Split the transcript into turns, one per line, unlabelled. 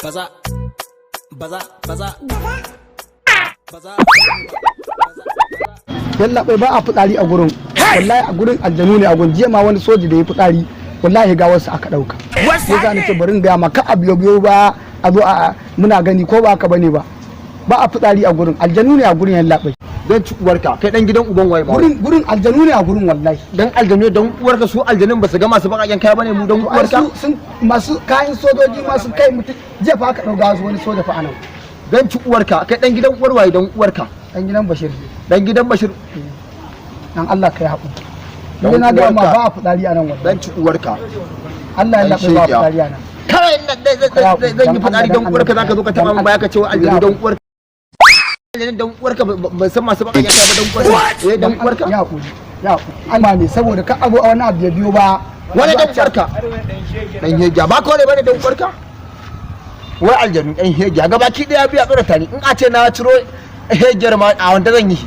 Baza, baza, baza, baza.
Yallaɓai, ba a fitsari a gurin. Wallahi a gurin aljanu ne a gurin. Jiya ma wani soji da ya fitsari, wallahi ga wasu aka ɗauka. Sai za ni ce bari in gaya ma ka a biyo biyo ba a zo a muna gani ko ba haka bane ba. Ba a fitsari a gurin, aljanu ne a gurin, yallaɓai.
Don ci uwarka, kai dan gidan uban waye ba?
Gurin aljanu ne a gurin, wallahi.
Dan aljanu, dan uwarka, su aljanun ba su ga masu bakaken kaya bane mu, dan
To ai
uwarka.
su sun masu kayan sojoji, masu kai mutum. Jiya fa aka ɗauka wasu wani soja fa anan.
Dan ci uwarka, kai dan gidan uwar waye, dan uwarka?
Dan gidan Bashir.
Dan gidan Bashir.
Dan Allah kai haƙuri.
Dan
ni na gaya ma
uwarka.
ba a fitsari a nan, wallahi.
Dan ci uwarka.
Allah ya
Dan
labai, ba a
shegiya.
fitsari a nan.
Kawai zan yi fitsari, dan uwarka, zaka zo ka taba min baya ka ce wa aljanu, dan uwarka. Aljanun dan uwarka ban san masu bakaken kaya ba, dan uwarka, eh, dan uwarka.
Ya haƙuri, ya haƙuri. Allah ne saboda ka abu a wani abu ya biyo ba.
Wani dan uwarka, dan hegiya, ba kawai bane, dan uwarka, wai aljanu, dan hegiya gabaki daya biya tsorata ni. In a ce na ciro hegiyar ma a wanda zan yi shi.